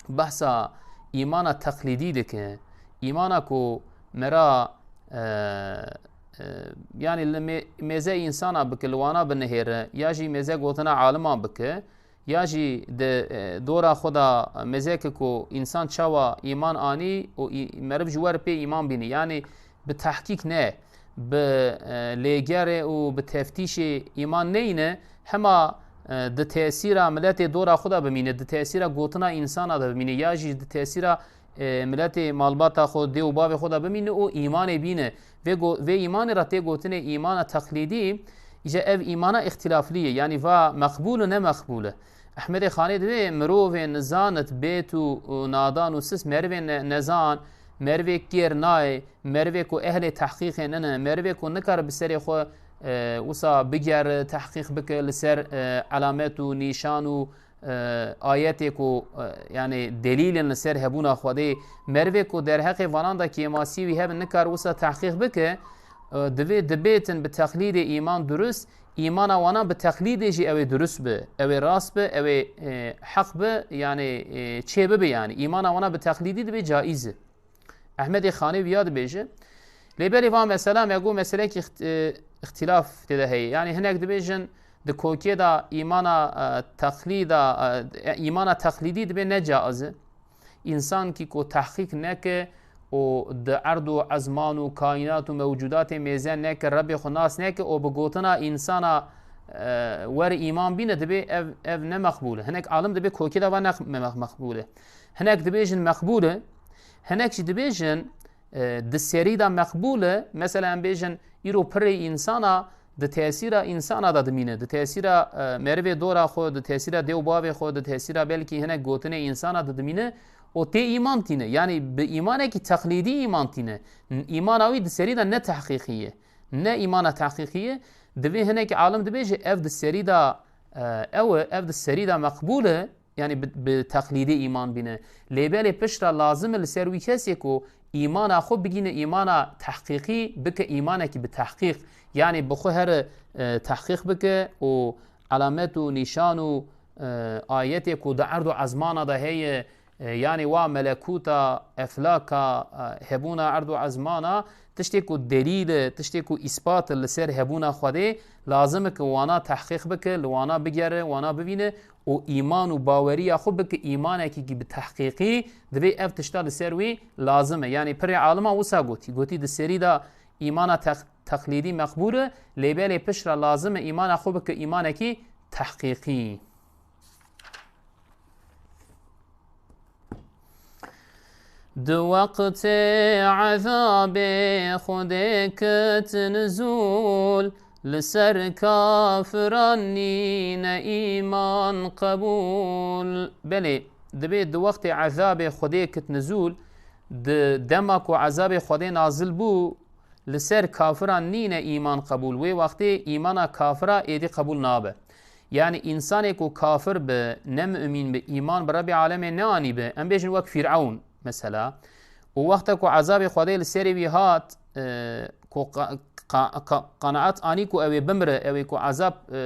behsa îmana teqlîdî dike. Îmana ku mera, e, e, yanî li mê-, mêze însana bike, li wana binihêre, ya jî mêze gotina aliman bike, ya jî di, e, dora xwe de mêzeke ku însan çawa îman anî û î-, meriv ji we re pê îman bînî. Yanî bi tehkîk ne, bi, e, lêgerê û bi teftîşê îman neyne, hema e, di tesîra miletê dora xwe de bimîne, di tesîra gotina însana de bimîne, ya jî di tesîra, e, miletê malbata xwe, dê û bavê xwe de bimîne û îmanê bîne. Vê go-, vê îmanê re tê gotinê îmana teqlîdî, îca ev îmana îxtilaflî ye, yanî va meqbûl û ne meqbûl e. Ehmedê Xanê divê mirovê nizanit bêt û, û nadan û sis merivê ne-, nezan, merivê kêr nayê, merivê ku ehlê tehqîqê nine, merivê ku nikare bi serê xwe, e, wisa bigere, tehqîq bike li ser, e, elamet û nîşan û, e, ayetê ku, e, yanî delîlên li ser hebûna Xwedê, merivê ku derheqê vanan de kêmasî wî hebin nikare wisa tehqîq bike, e, divê dibêtin bi teqlîdê îman durust, îmana wana bi teqlîdê jî ew ê durust bi, ew ê rast bi, ew ê, e, heq bi, yanî, e, çê bibe yanî. Îmana wana bi teqlîdî divê caiz e. Ehmedê Xanê wiya dibêje. Lê belê va mesela me got meselekî xt-, e, îxtîlaf tê de heye. Yanî hinek dibêjin di kokê de îmana, e, teqlîda, e, îmana teqlîdî dibê ne caiz e. Însankî ku tehqîq neke û di erd û ezman û kaînat û mewcudatê mêze neke, Rebbê xwe nas neke û bi gotina însana, e, wer îman bîne, dibê ev, ev ne meqbûl e. Hinek alim dibê kokê de va ne meq-, meqbûl e. Hinek dibêjin meqbûl e, hinek jî dibêjin, e, di serî de meqbûl e. Mesela em bêjin îro pirê însana di tesîra însana de dimîne, di tesîra, e, merivê dora xwe, di tesîra dê û bavê xwe, di tesîra belkî hinek gotinê însana de dimîne û tê îman tîne. Yanî bi îmanekî teqlîdî îman tîne. N-, îmana wî di serî de ne tehqîqî ye. Ne îmana tehqîqî ye. Divê hinek alim dibêje ev di serî de, e, ew e, ev di serî de meqbûl e. Yanî bi, bi teqlîdê îman bîne. Lê belê piştre lazim e li ser wî kesê ku îmana xwe bigîne îmana tehqîqî, bike îmanekî bi tehqîq. Yanî bi xwe here, e, tehqîq bike û elamet û nîşan û, e, ayetê ku di erd û ezmana de heye, e, yanî wa melekûta, eflaka, e, hebûna erd û ezmana, tiştê ku delîl e, tiştê ku îspat e li ser hebûna Xwedê, lazim e ku wana tehqîq bike, li wana bigere, wana bivîne û îman û baweriya xwe bike îmanekî bi tehqîqî, divê ev tişta li ser wî lazim e. Yanî pirê alima wisa gotî. Gotî di serî de îmana teq-, teqlîdî meqbûl e, lê belê piştre lazim e îmana xwe bike îmanekî tehqîqî. Di wextê ezabê Xwedê kit nizûl, li ser kafiran nîne îman qebûl. Belê, dibê di wextê ezabê Xwedê kit nizûl, di dema ku ezabê Xwedê nazil bû, li ser kafiran nîne îman qebûl. Wê wextê îmana kafira êdî qebûl nabe. Yanî însanê ku kafir bi, ne mumîn bi, îman bi Rebbê alemê neanî bi, em bêjin wek Fîrewn mesela. Û wexta ku ezabê Xwedê li serê wî hat, e, ku qa-, qa-, qa-, qanaet anî ku ew ê bimire, ew ê ku ezab, e,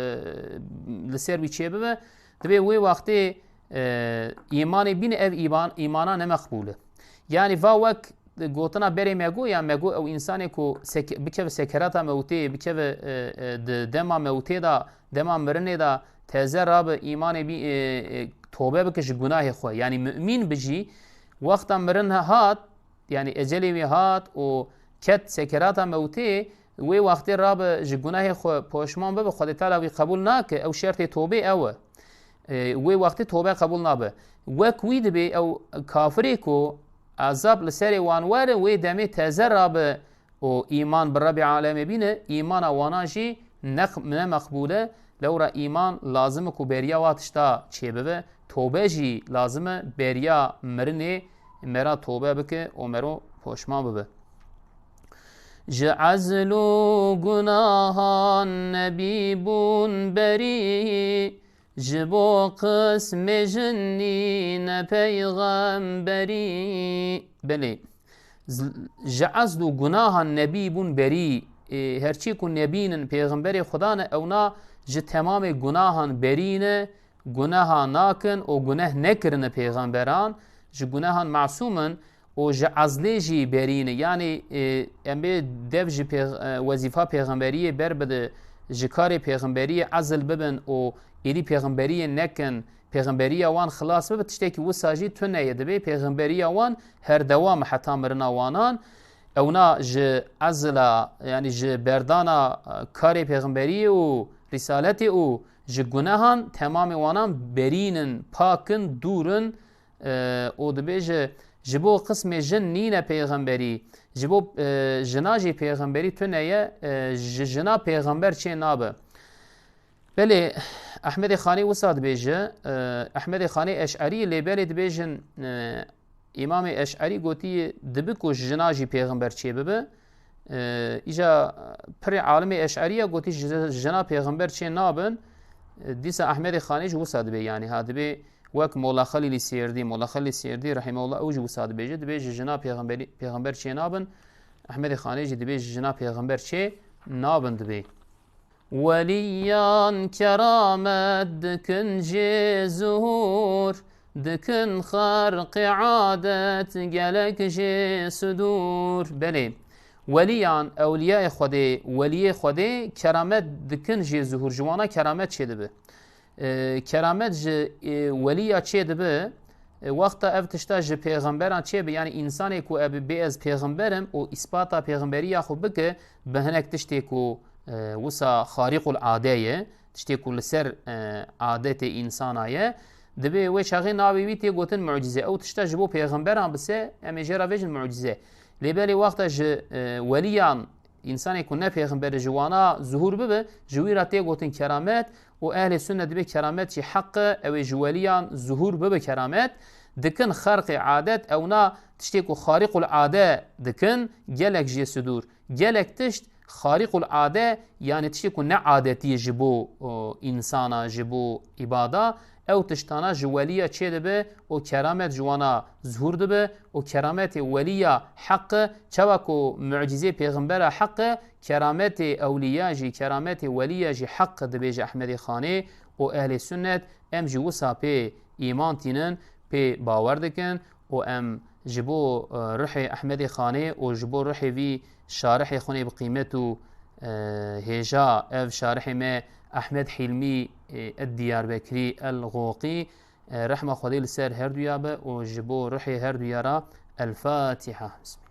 li ser wî çêbibe, dibê wê wextê, e, îmanê bîne ev îman, îmana ne meqbûl e. Yanî va wek gotina berê me got, ya me got ew însanê ku sek-, bikeve sekerata mewtê, bikeve, e, e, di dema mewtê de, dema mirinê de teze rabe îmanê bî, e, e, tobe bike ji gunahê xwe. Yanî mumîn bi jî wexta mirin hat, yanî ecelê wî hat û ket sekerata mewtê, wê wextê rabe ji gunahê xwe poşman bibe, Xwedê Teala wî qebûl nake, ew şertê tobê ew e. E, wê wextê tobe qebûl nabe. Wek wî dibê ew kafirê ku ezab li serê wan were, wê demê teze rabe û îman bi Rebbê alemê bîne, îmana wana jî ne, ne meqbûl e. Lewra îman lazim e ku beriya wa tişta çêbibe. Tobe jî lazim e beriya mirinê mera tobe bike û mero poşman bibe. Ji ezl û gunahan nebî bûn berî, ji bo qismê jin nîne peyxemberî. Belê, z-, ji ezl û gunahan nebî bûn berî. Ê, herçî ku nebînin pêxemberê Xuda ne, ewna ji temamê gunahan berî ne, guneha nakin û guneh nekirine pêxemberan, ji gunehan masûm in û ji ezlê jî berî ne. Yanî, e, em bê dev ji pêx-, e, wezîfa pêxemberiyê ber bide, ji karê pêxemberiyê ezl bibin û êdî pêxemberiyê nekin, pêxemberiya wan xilas bibe, tiştekî wisa jî tune ye. Dibê pêxemberiya wan her dewam e heta mirina wanan. Ewna ji ezla, yanî ji berdana, e, karê pêxemberiyê û rîsaletê û ji gunehan temamê wanan berîn in, pak in, dûr in. E, û dibêje, ji bo qismê jin nîne pêxemberî, ji bo, e, jina jî pêxemberî tune ye, e, ji jina pêxember çê nabe. Belê, Ehmedê Xanî wisa dibêje, e, Ehmedê Xanî Eş'erî, lê belê dibêjin, e, Îmamê Eş'erî gotî dibi ku ji jina jî pêxember çê bibe. E, îja pirê alimê Eş'erî ya gotî ji jina pêxember çê nabin. E, dîsa Ehmedê Xanî jî wisa dibê, yanî ha dibê wek Mola Xelîlî Sêrdî, Mola Xelîlî Sêrdî rahimehullah ew jî wisa dibêje, dibê ji jina pêxemberî-, pêxember çê nabin. Ehmedê Xanî jî dibê ji jina pêxember çê nabin dibê. Weliyan keramet dikin jê zuhur, dikin xerqê adet gelek jê sudur. Belê, weliyan, ewliyayê Xwedê, weliyê Xwedê keramet dikin jê zuhur, ji wana keramet çêdibe. E, keramet ji, e, weliya çêdibe, e, wexta ev tişta ji pêxemberan çêbe, yanî însanê ku ev bê ez pêxember im û îspata pêxemberiya xwe bike bi hinek tiştê ku, e, wisa xarîqul ade ye, tiştê ku li ser, e, adetê însana ye, dibê wê çaxê navê wî tê gotin mucîze. Ew tişta ji bo pêxemberan bise, em ê jê re vêjin mucîze. Lê belê wexta ji, e, weliyan, însanê ku ne pêxember e, ji wana zuhûr bibe, ji wî re tê gotin keramet û ehlê sunnet dibê keramet jî heq e, ew ê ji weliyan zuhûr bibe keramet. Dikin xerqê adet, ewna tiştê ku xarîqul ade dikin, gelek jê sidûr. Gelek tişt xarîqul ade, yanî tiştê ku ne adetî ye ji bo, o, însana, ji bo îbada, ew tiştana ji weliya çêdibe û keramet ji wana zuhûr dibe û kerametê weliya heq e, çawa ku mucîzê pêxembera heq e, kerametê ewliya jî, kerametê weliya jî heq e, dibêje Ehmedê Xanê û ehlê sunnet, em jî wisa pê îman tînin, pê bawer dikin û em ji bo, e, ruhê Ehmedê Xanê û ji bo ruhê vî şarihê xwinê bi qîmet û, e, hêja, ev şarihê me Ehmed Hîlmî, e, ed Diyarbekirî El Xoqî, e, rehma Xwedê li ser her duya be û ji bo ruhê her duya re El Fatiha. Bismillah.